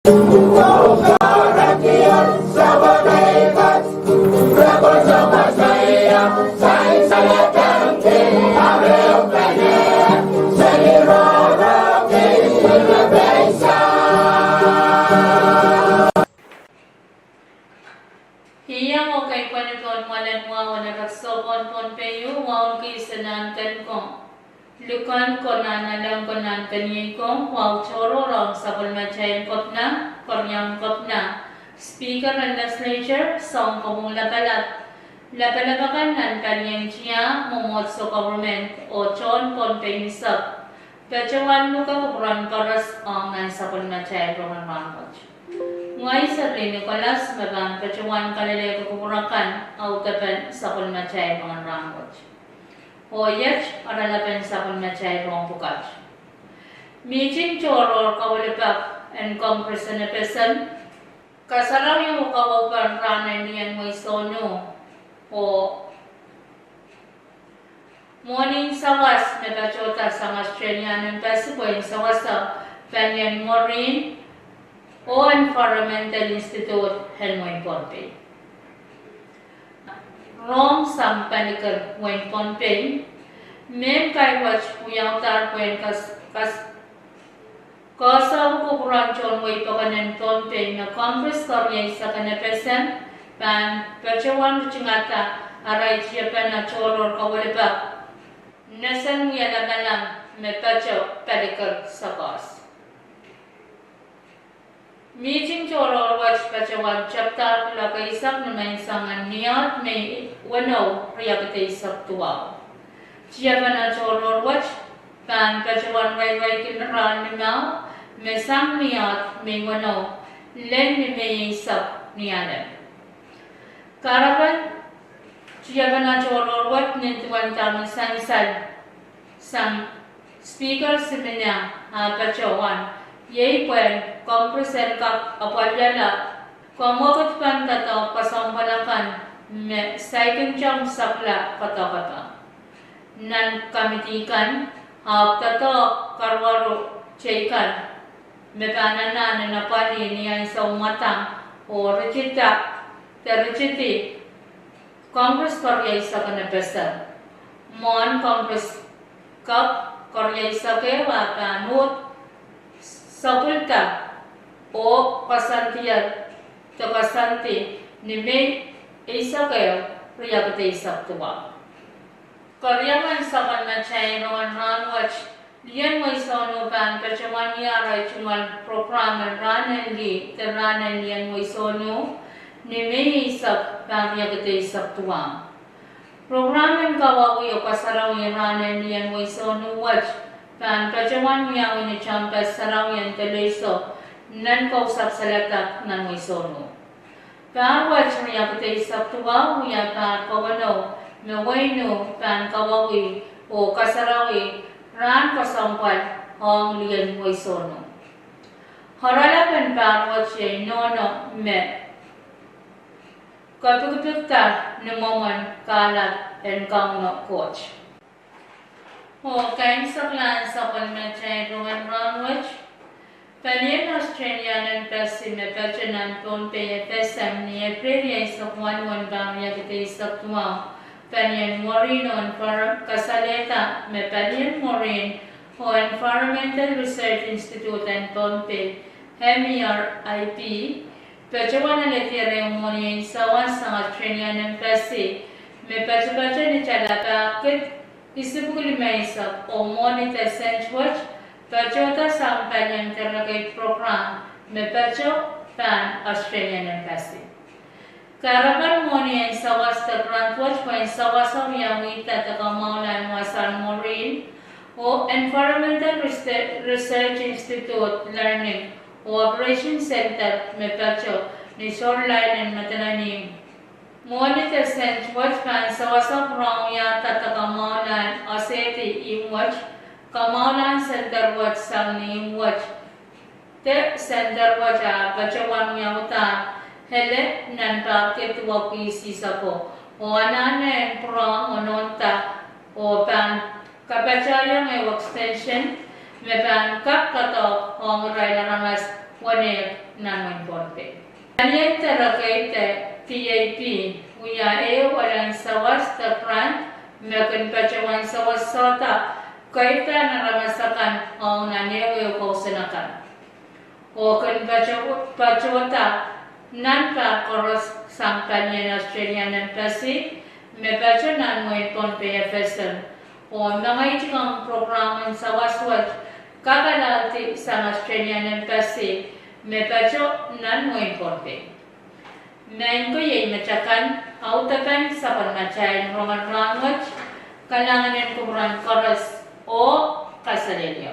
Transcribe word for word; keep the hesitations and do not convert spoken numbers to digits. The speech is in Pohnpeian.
Iang okei pwene tohn mwalen wahu en Rek Sohpohn Pohnpei, wahu en kis en Ahn Ken Kong. Likan ko, Nanalek ko, Nahnkeniei ko, wahu tohrohr ong sapwellimatail Kepina, Keriaun Kepina, Speaker en Legislature, Soun Kopwung Lapalap, lapalap akan nan palien tiahk, mwomwohdiso, government, oh tohn Pohnpei unsek, patohwan luke kupwuren koaros ong nan sapwellimatail rongen rahnwet. Ngehi Serlin Nicholas me pahn patohwan kalelehki kupwur akan audepen sapwellimatail rongen rahnwet. Oh iet oaralapen sapwellimatail rohng pwukat. Mihting tohrohr kawilipak en Congress en FSM, kasarawi oh kawaupen rahn en lien weisonu, oh mwohnin sawas me patohda sang Australian Embassy pwehn sawasa palien mwurin oh Environmental Institute en wehin Pohnpei. Rohng sang palikir wehin Pohnpei, mehn kaiwet wiawidahr pwehn kas, kas, kasarawi kupwuren tohn wehi pokon en Pohnpei me Congress kerieisek en FSM pahn patohwan ritingada arail tiepene tohrohr kawilipak, nesen wia lamalam me patoh palikir sakoas. Mihting tohrohr wet patohwan tepdahr kuloak eisek nimensang en ni aht Mei weneu, riekid eisek duwau. Tiepene tohrohr wet pahn patohwan reireiki rahn limau, me sang ni aht Mei weneu, lel ni Mei eisek ni alem. Kahrepen tiepene tohrohr wet nin duwen dahme sansal sang Speaker Simina ah patohwan, iei pwehn Congress en kak apwaliala kamwekid kan doadoahk kesempwal akan me saikinte sakla koadoakada nan kamidi kan, ahpw doadoahk karuwaru teikan me pahn anahne nan apwalih ni ansou mwadang oh ritida, de ritidi Congress kerieisek en FSM. Mwohn Congress kak kerieisek ehu ah pahn uhd sapwilda oh koasoandier de koasoandi ni Mei eisek ehu, riekid eisek duwau. Keriaun sapwellimatail rongen rahnwet, lien weisonu pahn patohwan wia arail tungoal prokram en rahn en lih de rahn en lien weisonu ni Mei eisek, pahn riekid eisek duwau. Prokram en kawauwih oh kasarawi rahn en lien weisonu wet pahn patohwan wiawi ni tehnpas sarawi en Deleiso, nan kousapw saledek nan weisonu. Pahr wet, riekid eisek duwau, wia pahr kawenou me wehin U pahn kawauwih oh kasarawi rahn kesempwal ong lien weisonu. Oaralap en pahr wet iei nohno me kepikipikda ni mwomwen kahlap en Kauno Koht. Oh kaimwiseklahn sapwellimatail rongen rahnwet, palien Australian Embassy me patoh nan Pohnpei FSM ni April eisek waluh en pahr riekid eisek duwau, palien mwurin oh envir-, kasalehda me palien mwurin oh Environmental Research Institute en Pohnpei, MERIP, patohwan alehdi erein mwohni en sawas sang Australian Embassy me patopato ni Talabahkid isipwiki limeisek, oh mwohni de sent wet patohda sang palien delegate prokram me patoh pahn Australian Embassy. Kahrepen mwohni en sawas de grant wet pwehn sawasa wiawihda de kamwahulahn wasahn mwurin oh Environmental Rese-, Research Institute Learning oh Operation Center me patoh ni Shoreline en Madolenihmw. Mwohni de sent wet pahn sawasa pwurehng wiahda de kamwahulahn osehdi ihmw wet, kamwahulahn center wet sang ni ihmw wet, de center wet ah patohwan wiawihdahr ele nan pahr kid duwepwiki isihsako, oh anahne en pwurehng onohnda oh pahn kapatahieng ehu extension me pahn kak doadoahk ong irail aramas wenehk nan wein Pohnpei. Palien delegate de P A P wia ehu ohlahn sawas de grant me kin patohwan sawasohda keirda en aramas akan ong nan ehu ehu kousoan akan, oh kin patohda nan pahn koaros sang palien Australian Embassy me patoh nan wein Pohnpei F S M, oh mengei tikong prokram en sawas wet kak alehdi sang Australian Embassy me patoh nan wein Pohnpei. Maing ko, iei met akan audepen sapwellimatail rongen rahn wet. Kalahngan en kupwuren koaros oh kaselehlie.